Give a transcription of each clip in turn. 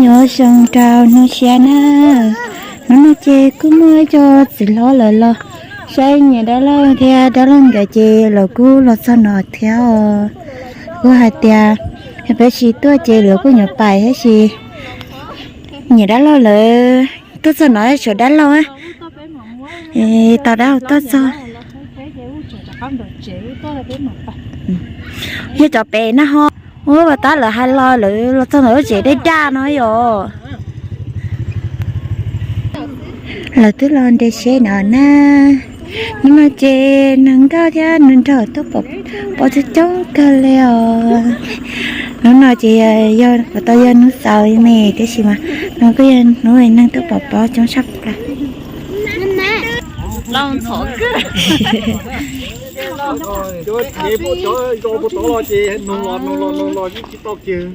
Nyob zoo rau hnub tshiab na, hnub no ces kuj muaj ib co txiv hlob lawv los saib niam dab laug thiab dab laug nkawd ces lawv kuj los txog no thiab os. Kuj hais tias peb tsis tuaj ces lawv kuj nyuam pais thiab, sis niam dab laug lawv tuaj txog no tshuav dab laug tau dab laug tuaj txog. Yog cov pem na ho, ua pas tab lawv hais los lawv los txog ntawm lub tsev dej daj no yom. Lawv twb los nres tsheb no na. Hnub no ces neeg nkauj thiab neeg nraug tuaj pom pob coob coob kawg li os. Hnub no ces yog puas tau yog hnub xaus me tiam sis mas no kuj yog hnub neeg tuaj pom pob coob tshaj plaws. Cov tod los ces nug los nug los nug los yeej tsis tau kiag.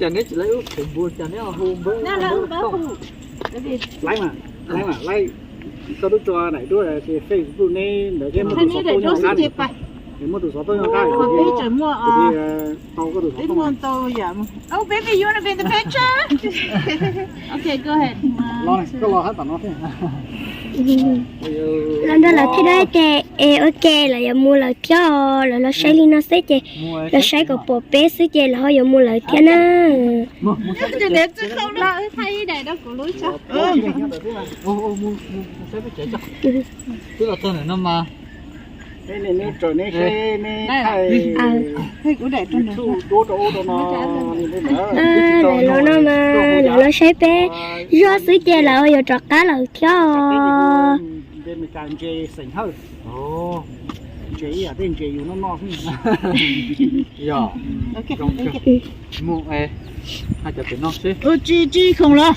Cas neb tsis lawv ub, cas neb hu npawb, lawv mas, lawv mas, lawv, koj twb tso daim duab Facebook neb ntawd thiab muaj tus xov tooj nyob qab, muaj tus xov tooj nyob qab, tau koj tus xov tooj. Los nrog lawv thiab dab ces es ua ke lawv yuav mus lawv thiab, lawv los saib li no xwb ces los saib kom pom peb xwb ces lawv ho yuav mus lawv thiab na. Twb los txog ntawm no mas. Lawv los no mas lawv los saib peb zog xwb ces lawv yuav rov qab lawm thiab. Tsis khoom los,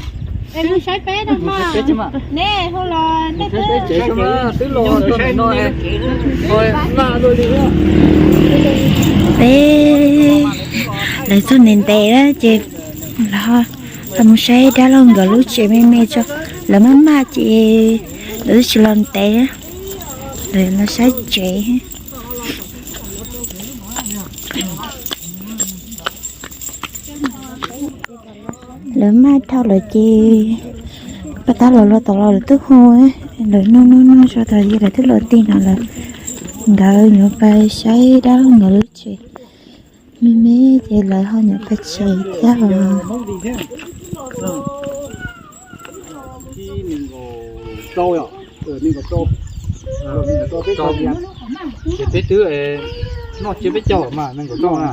saib peb no mas, nej hu los nej twb los no, peb lawv txog ntev ntev na ces lawv ho mus saib dab laug nkawd lub tsev me me tso, lawv maj maj ces lawv twb tsis los ntev, lawv los saib tsev. Lawv maj dhau lawm ces pab tab los los tom los lawv twb hu, lawv noj noj noj tso tas ces lawv twb los ti no lawm. Nkawd yuav pais saib dab laug nkawd lub tsev me me ces lawv ho yuav pais tsev thiab os. Ces peb twb noj tsiab peb caug mas nees nkaum rau na.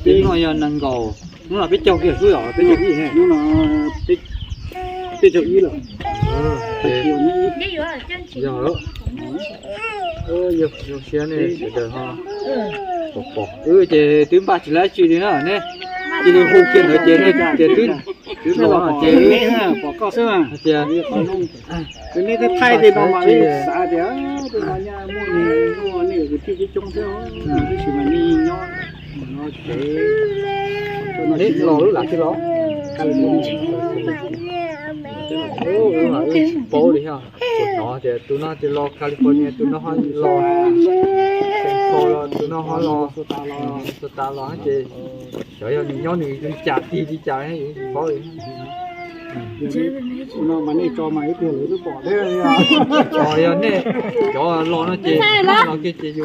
Peb noj yog nees nkaum, hnub no peb caug kiag xwb os, peb caug ib, peb caug ib lawm. Yog, zoo siab nej sawv daws ho pom pom wb ces twb npaj tsis lab tsi li na ne, cia li hu kiag ntawd ces nej tias twb los ces pom koj xwb hais tias nej twb thaij li no mas xav tias tus no nyaj muaj nws muaj nej kwv tij coob coob thiab, tab sis mas nej nyob no ces nej los lub lam thiab los. Wb tsis paub li thiab, hnov tias tus no ces los California, tus no ho los Saint Paul, tus no ho los Minnesota los ces xyov yog nws nyob nws li cas tig li cas yus tsis paub li. Yog nej cov los no ces los kiag ces yus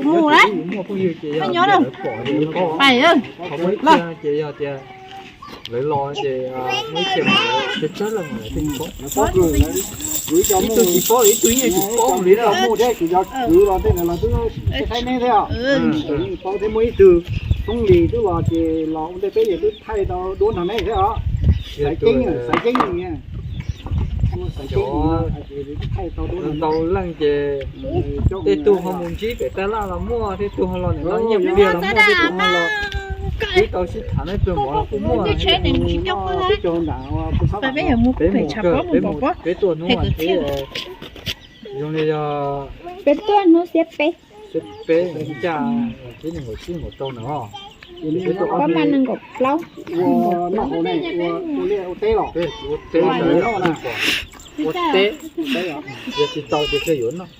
muaj phooj ywg ces yog lawv pom ces yus paub, qhov muaj ib txhia ces yog tias lawv los ces muaj ib txhia mas lawv tsawg tsawg leej mas lawv thiaj paub. Ib tug tsis paub, ib tug yeej tsis paub li na. Paub thiab muaj ib tug Toob Lis twb los ces los ua ntej peb ces twb thaij tau duab nrog neb thiab os. Xaiv ceeb, xaiv ceeb, thaij tau duab ntau leej ces tej tug ho mus ntsib pem Taj Laj los muaj, tej tug ho los ntawm no nyiaj pliag los muaj, tej tug ho los twb tau sib tham nej tus mov los kuj muaj. Peb mus, peb tuaj hnub thiab zoo li yog peb tuaj hnub xiab peb, xiab peb ncaj, peb nees nkaum tsib nees nkaum rau na. Peb tuaj ob peb nees nkaum plaub. Ua noj hauv ne, ua liaj ua teb los? Ua teb, ua teb, yog tsis tau ces kawg yuav noj.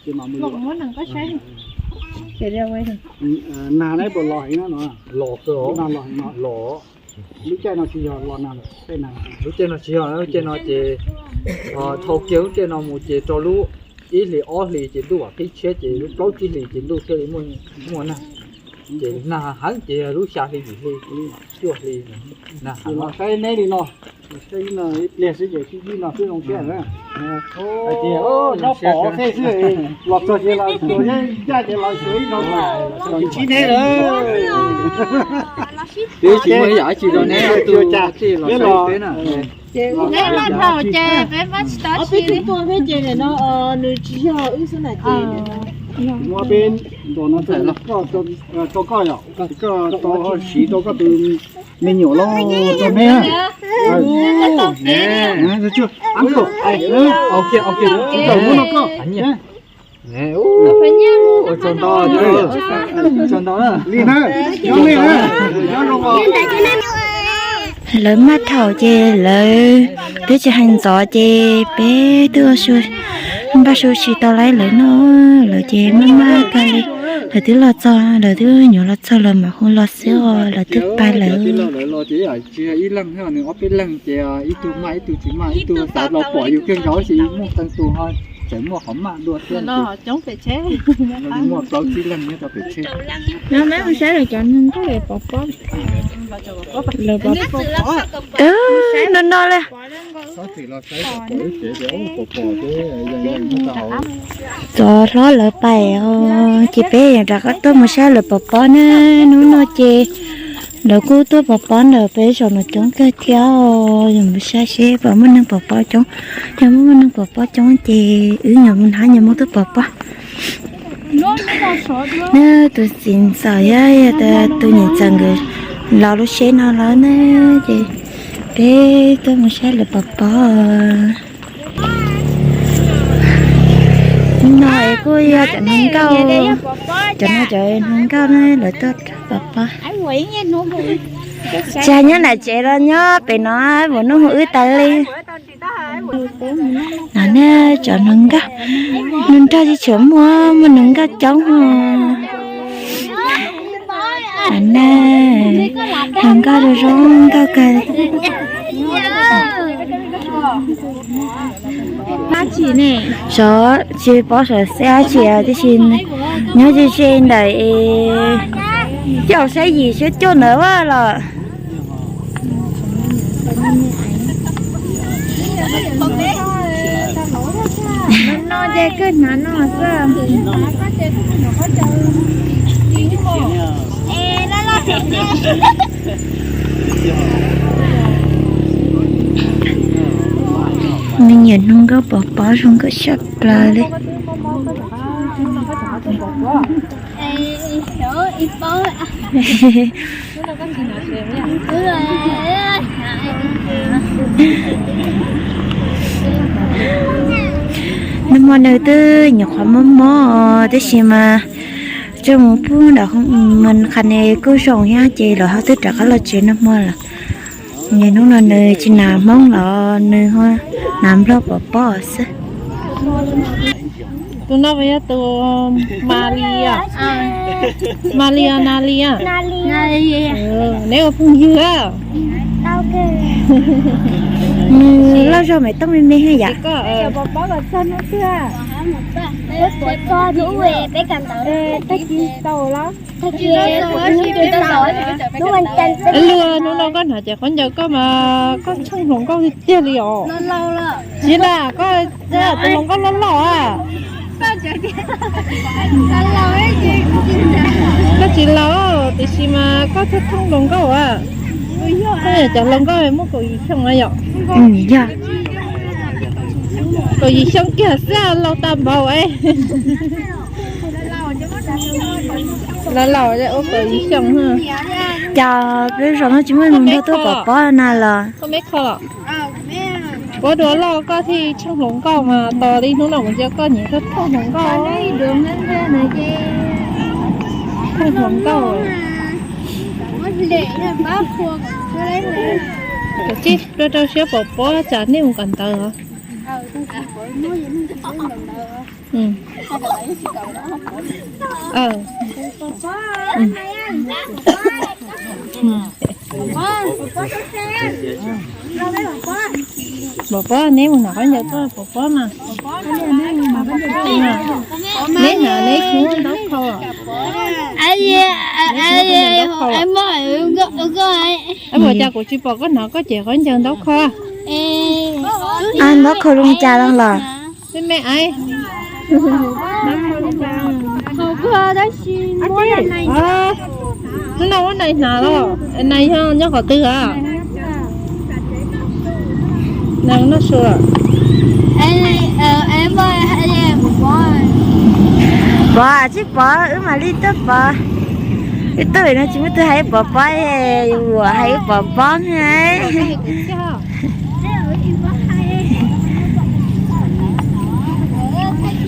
Nag neb puas los heev no? Los kawg, los. Lub caij no tsis yog los nag lawm, lub caij no tsis yog, lub caij no ces dhau kiag lub caij no mus ces rau lub ib hlis ob hlis ces ntuj vam qib tshiab ces lub plaub tsib hlis ces ntuj thiaj li muaj nag. Ces nag heev ces lub xya hli yim hli, cuaj hli nag heev. Saib neb li no, saib ib pliag xwb ces sib yig no xwb zoo siab na. Hais tias nyob pom tej xwb, los txog ces los xyuas, ncaj ces los xyuas ib zaug, los ntsib neb lawm. Twb tsis muaj ib yam dab tsi rau neb, tus cas los saib peb na. Peb maj thaum ces peb maj tsis tau ob peb tug tuaj peb ces nim no nws tsis yog wb xwb na ces ua peb nto no rau koj yom, koj tau siv tau koj tus me nyuam los rau neb. Ua tsaug ntau, tsaug ntau li na, nyob li na, nyob zoo. Lawv maj thaum ces lawv, peb tsis hais ntxov ces peb twb npaj su tsis tau lawv noj, lawv ces maj maj kawg li. Lawv twb los txog, lawv twb nyuam los txog lawv mam hu los xwb os, lawv twb pais lawm. Tsis yog ib leeg, nws ob peb leeg ces ib tug maj ib tug tsis maj, ib tug xav los pom yus kawg nkaus ces muaj qee tus ho tseem muaj qhov maj dua thiab. Muaj plaub tsib leeg nyob rau pem tsheb. Saib lawv cov neeg nkauj pov pob. No no li. Txov hlob lawv pais os, ces peb yuav rov qab tuaj mus saib lawv pov pob na. Hnub no ces lawv kuj tuaj pov pob ntawm peb zos no coob kawg thiab os. Yog mus saib seb puas muaj neeg pov pob coob. Yog muaj neeg pov pob coob ces wb yuav mus hnab yuav mus tuaj pov pob. Neb tus txiv ntxawm thiab tus niam ntxawm nkawd los lub tsheb no los na, ces peb tuaj mus saib lawv pov pob. No es kuj yog cov hluas nkauj, cov no cov hluas nkauj na, lawv tuaj pov pob. Tsis hais nyob nram tsev los nyob pem no, vim nub hu wb tas li. No na, cov hluas nkauj, hluas nraug tsis tshua muaj, muaj hluas nkauj coob os. No na, hluas nkauj zoo zoo nkauj kawg. Xyov tsis paub xyov xeb dab tsi tiam sis nyob ze ze ntawm es caum saib yim saib cuaj ntawd los. No ces kawg hnav no xwb. Me nyuam hluas nkauj pov pob zoo nkauj tshaj plaws li. Nag hmo nws twb nyuam qhuav mob mob tab sis mas tseem mus pub nram hoo, qhov no kuj zoo thiab ces lawv ho twb rov qab los tsev nag hmo lawm. Niaj hnub no nws tsis hnav hmoob los nws hnav nplog pov pob xwb. Tus no puas yog tus Malia? Malia, Nalia? Neb ua phooj ywg a? Nws loj zog me tooj me me yam. Luag, hnub no koj hnav cov khaub ncaws koj mas koj tsheej hluas nkauj tiag tiag li os. Tsis na, koj tus hluas nkauj loj loj a. Koj tsis laus tiam sis mas koj tsheej hluas nkauj a. Koj yog cov hluas nkauj muaj kaum yim xyoo na yom? Yog. Kaum yim xyoo kiag xwb, laus tag npaum es. Laus laus ua kaum yim xyoo. Cas peb zos no tsis muaj hluas nraug tuaj pov pob na los? Koj me kho los? Pob dua loj koj thiaj tsheej hluas nkauj mas tos li hnub no kuv ntsia koj nyiam tuaj tsheej hluas nkauj. Tsheej hluas nkauj. Kav tsij rau rau siab pov pob tsam nej mus kawm ntawv os. Pov pob, neb mus hnav khaub ncaws tuaj pov pob mas. Neb hnav neb tsis muaj ntaub kho. Ab, ua cas kuv tsis pom koj hnav koj cov khaub ncaws ntaub kho? Ntaub kho zoo cas los? Me me, hnub no muab nais hnav los? Nais yog nyob qhov twg a? Nais noj su. Pov tsis pov, wb mam li tuaj pov. Wb tuaj no tsis muaj twg hais pov pob, yuav hais pov pob.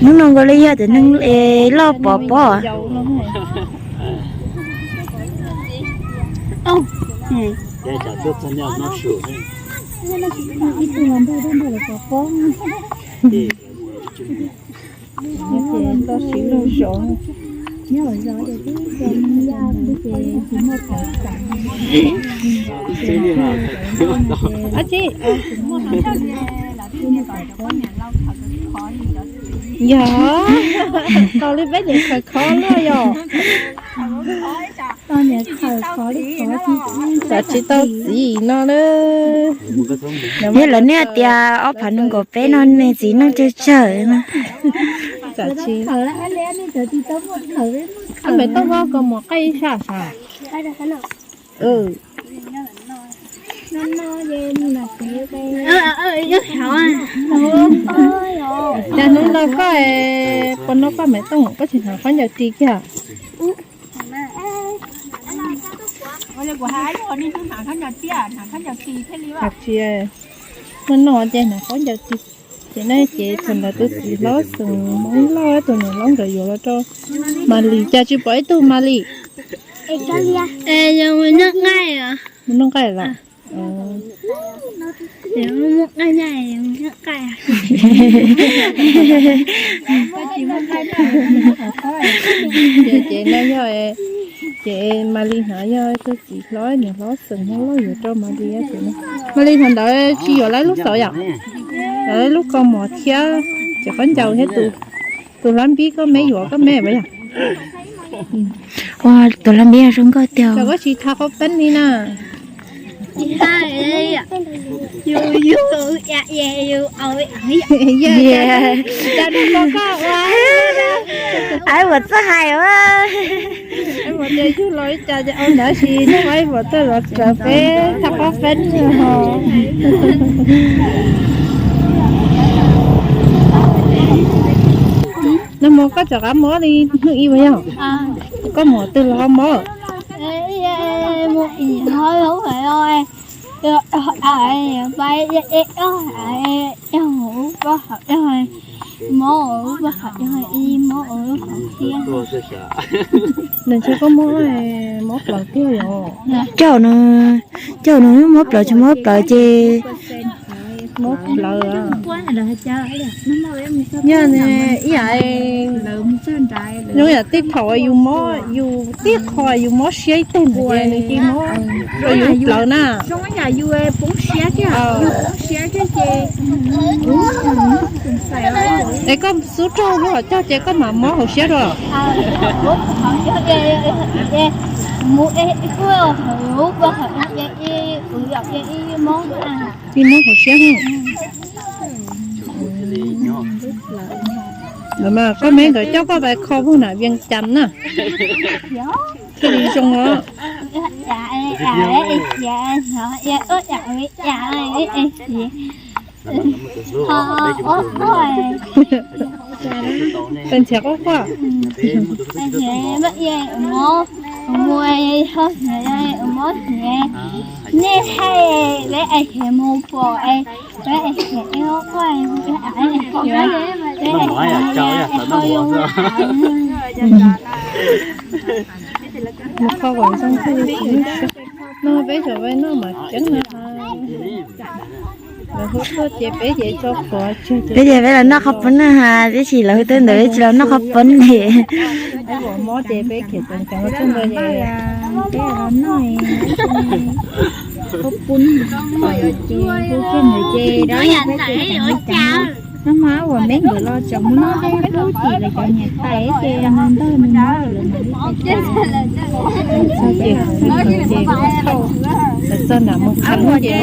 Hnub no nkaus li yog tias neeg loj pov pob. Yog, tau li peb niam khaws khov luaj yog. Tsam tsis tau txiv no na. Yog lawv niaj tias ob phav nees nkaum peb no nej txiv neej tsawg tsawg no. Ab, me toj voj koj mus qaij ib sab sav. Cas hnub no koj, puas no koj me tooj koj tsis hnav khaub ncaws ris kiag? Hnub no ces hnav khaub ncaws ris, ces nej ces thaum ntawd tus txiv hlob xeem Hmoob Lauj tus niam hlob nkawd yuav los rau Malis, cas tsis pom ib tug Malis? Mus noj nqaij los? Ces no yog, ces Malis hnav yog tus txiv hlob niam hlob xeem Hmoob Lauj yuav rau Malis. Malis thaum ntawd tsis yuav lawv lub xauv yom, lawv lub kaus mom thiab cov khaub ncaws thiab tus hlab npib koj me yuav koj me puas yog? Ua tus hlab npib zoo nkauj tiag. Koj tsis tha qhaub peeb li na. Aib, vuas txawj hais ua. Aib, vuas tias yug los ib cas ces au ntawd sis neb aib, vuas txawj los txawv peb tha qhaub peeb ho. Nag hmo koj rov qab mob li hnub ib puas yog? Koj mus twg los ho mob? Nws ntshe koj mob, mob plaws tiag yom. Caum no, caum no mob plaws tsis mob plaws ces mob plaws. Yog ib yam, zoo yam tej thaum yus mob, yus tib qho yus mob siab ib teg ntawd ces nws cia mob rau yus lub plawv na. Es koj xub raug lub hauv caug ces koj mam mob hauv siab rau. Cia mob hauv siab. Mas koj me nkawd coj koj pais kho puag nram Vias Cas na, thiaj li zoo os. Pes ntxhias quaj quaj. Nej thaij peb es mus pom es peb es mus kho kom zoo thiaj li tsis muaj siab. No peb cov vaib noj mas ceeb na. Lawv hu tuaj ces peb ces tso plhuav tseg. Peb ces peb los noj qhov poob na ha, tab sis lawv hu tuaj ntawd peb tsis los noj qhov poob li. Peb mob ces peb khiav ceev ceev tuaj ntawd ces Peb los noj, kuv pub ces kuv kiag ntawd ces dab laug peb ces tam li cas. Noj mov ua meeb nkawd los tseem mus noj tej qub tim lawv cov niam tais ces nws ntog nws mob lawm mas li pais tas. Txog ces, txog nram mus qhov ces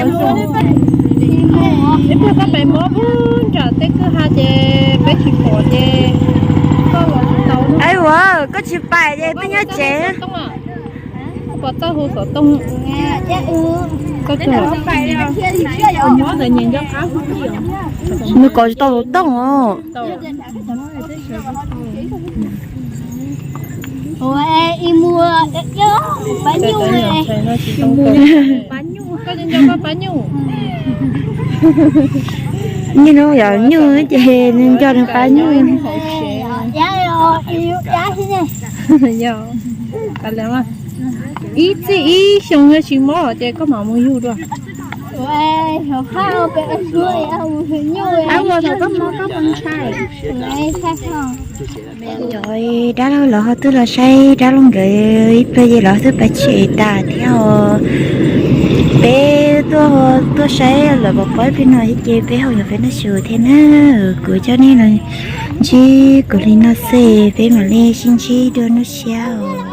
ib pliag koj pais mob pub nram tej kwj ha ces peb tsis pom ces koj los tsis tau. Ua koj tsis pais ces twb nyob tsev. Pom txoj hu xov tooj. Nws kov tsis tau xov tooj os. Nyuj no yog nyuj ces nws nco nws pab nyuj. Ib txij ib xyoo yog tsis mob ces koj mam mus yug dua. Yog dab laug los ho twb los saib dab laug nkawd ib pliag ces los twb pais tsev tas thiab os. Peb tuaj, tuaj saib lawm pom pom ib pliag no ces peb ho yuav peb noj su thiab na. Kuv coj nej los ntsib kuv li no xwb peb mam li sib ntsib dua hnub tshiab.